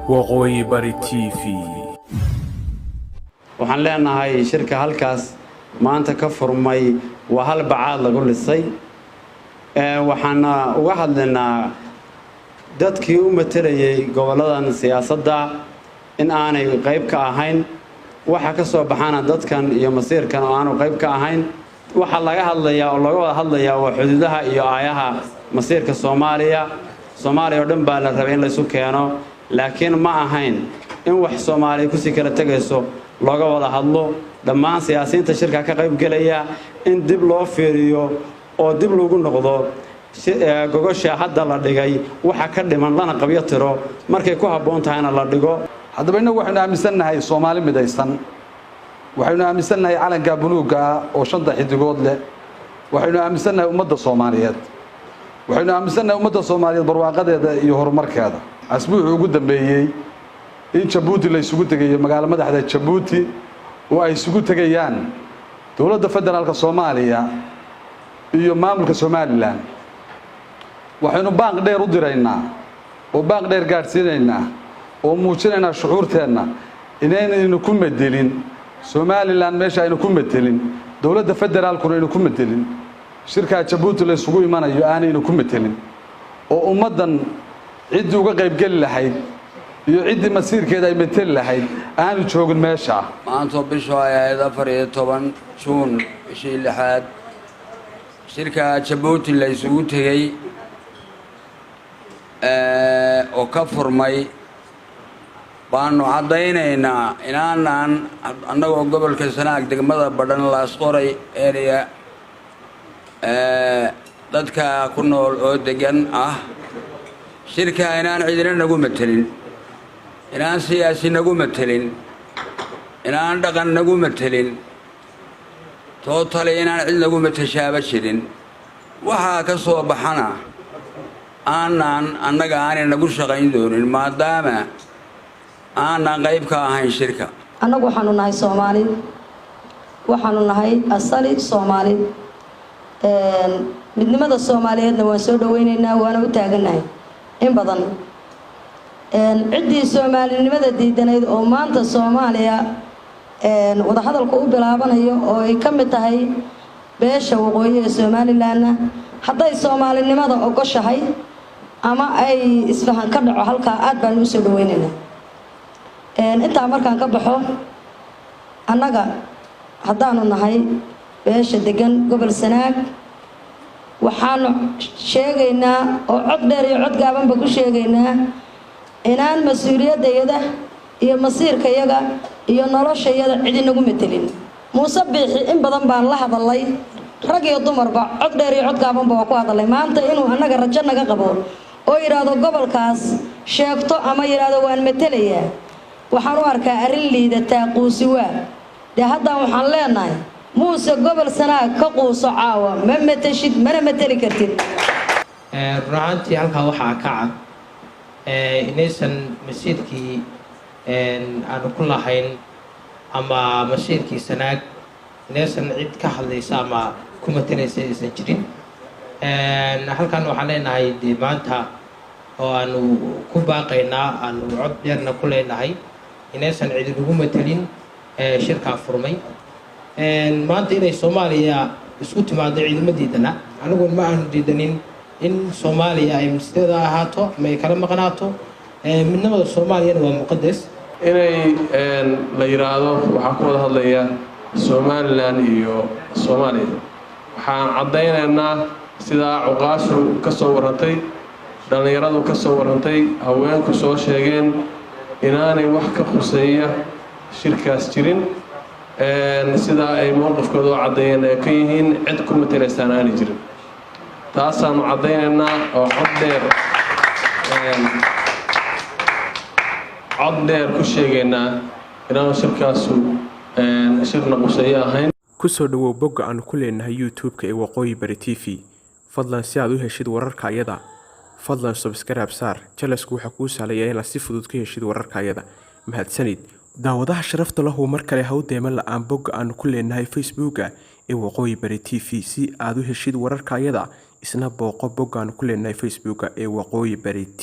Waqooyi Bari TV. Waxaan leenahay, shirka halkaas maanta ka furmay waa hal bacaad lagu lisay. Waxaana uga hadlaynaa dadkii u matelayay gobolladan siyaasadda in aanay qayb ka ahayn, waxa ka soo baxana dadkan iyo masiirkan oo aanu qayb ka ahayn. Waxaa laga hadlayaa oo looga wada hadlayaa waa xuduudaha iyo aayaha masiirka Soomaaliya. Soomaaliya oo dhan baa la rabay in laysu keeno, laakiin ma ahayn in wax Soomaaliya kusii kala tegayso looga wada hadlo. Dhammaan siyaasiyiinta shirka ka qaybgelaya in dib loo fiiriyo oo dib lagu noqdo gogosha hadda la dhigay, waxa ka dhiman lana qabyo tiro, markay ku habboon tahayna la dhigo. Haddaba innagu waxaynu aaminsannahay Soomaali midaysan. Waxaynu aaminsannahay calanka buluugga ah oo shanta xidigood leh. Waxaynu aaminsannahay ummadda Soomaaliyeed. Waxaynu aaminsannahay ummadda Soomaaliyeed barwaaqadeeda iyo horumarkeeda. Asbuucii ugu dambeeyey in Jabuuti la isugu tegayo, magaalo madaxda Jabuuti, oo ay isugu tegayaan dowladda federaalka Soomaaliya iyo maamulka Somaliland, waxaynu baaq dheer u diraynaa oo baaq dheer gaadhsiinaynaa oo muujinaynaa shucuurteenna inaynaynu ku medelin Somaliland, meesha aynu ku metelin, dowladda federaalkuna aynu ku metelin, shirkaa Jabuuti la isugu imanayo aanaynu ku metelin, oo ummaddan ciddii uga qaybgeli lahayd iyo ciddii masiirkeeda ay meteli lahayd aanu joogin meesha. Maantoo bishu ay ahayd 14 Juun, bishii lixaad, shirka Jabuuti la isugu tegey oo ka furmay baanu caddaynaynaa inaanaan annagoo gobolka Sanaag, degmada Badhan, Laasqoray area dadka ku nool oo degan ah, shirka inaan cidina nagu matelin, inaan siyaasi nagu matelin, inaan dhaqan nagu matelin, totally inaan cid nagu mateshaaba jirin. Waxaa ka soo baxana aanaan annaga aanay nagu shaqayn doonin, maadaama aanan qayb ka ahayn shirka. Annagu waxaanu nahay Soomaali, waxaanu nahay asali Soomaali. Midnimada Soomaaliyeedna waan soo dhaweyneynaa, waana u taagannahay in badan. Ciddii soomaalinimada diidanayd oo maanta Soomaaliya wadahadalku u bilaabanayo, oo ay ka mid tahay beesha waqooyi ee Somalilandna, hadday soomaalinimada ogoshahay ama ay isfahan ka dhaco halkaa, aad baanu usoo dhaweyneynaa. Intaa markaan ka baxo, annaga haddaanu nahay beesha degan gobol Sanaag, waxaanu sheegaynaa oo cod dheer iyo cod gaabanba ku sheegaynaa inaan mas-uuliyaddayada iyo masiirkayaga iyo noloshayada cidi nagu metelin. Muuse Biixi in badan baan la hadalay, rag iyo dumarba, cod dheer iyo cod gaabanba waa ku hadalay. Maanta inuu annaga rajo naga qabo oo yidhaahdo gobolkaas sheegto ama yidhaahdo waan metelayaa, waxaan u arkaa arrin liidataa, quusi waa dee. Haddaan waxaan leenahay, Muuse, gobol Sanaag ka quuso, caawa ma meteshid mana mateli kartid. Run ahaantii, halkaa waxaa ka cad inaysan masiirkii aanu ku lahayn ama masiirkii Sanaag inaysan cid ka hadlaysa ama ku matalaysa aysan jirin. Halkan waxaan leenahay dee maanta oo aanu ku baaqaynaa, aanu cod dheerna ku leenahay inaysan cidi nagu matelin shirkaa furmay maanta. Inay Soomaaliya isku timaado ciidama diidana, anigu ma aanu diidanin in Soomaaliya ay sideeda ahaato ama ay kala maqnaato. Midnimada Soomaaliyana waa muqadas. Inay la yidhaahdo waxaa ku wada hadlaya Somaliland iyo Soomaaliya, waxaan caddaynaynaa sidaa cuqaashu ka soo warrantay, dhallinyaradu ka soo warrantay, haweenku soo sheegeen, inaanay wax ka khuseeya shirkaas jirin. Sidaa ay mowqifkooda oo caddeeyeen ay ka yihiin, cid ku matelaysaan aanay jirin. Taasaanu caddaynaynaa oo cod dheer ku sheegaynaa inaanu shirkaasu shirna quseeyo ahayn. Kusoo dhawow bogga aanu ku leenahay YouTube-ka ee Waqooyi Bari TV. Fadlan si aad u heshid wararka ayada, fadlan subscribe saar. Jalasku waxaa kuu sahlaya inaad si fudud ka heshid wararka ayada. Mahadsanid daawadaha sharafta lahu. Mar kale ha u deema la-aan bogga aanu ku leenahay Facebooka ee Waqooyi Bari TV. Si aad u heshid wararka ayada, isna booqo bogga aanu ku leenahay Facebooka ee Waqooyi Bari T.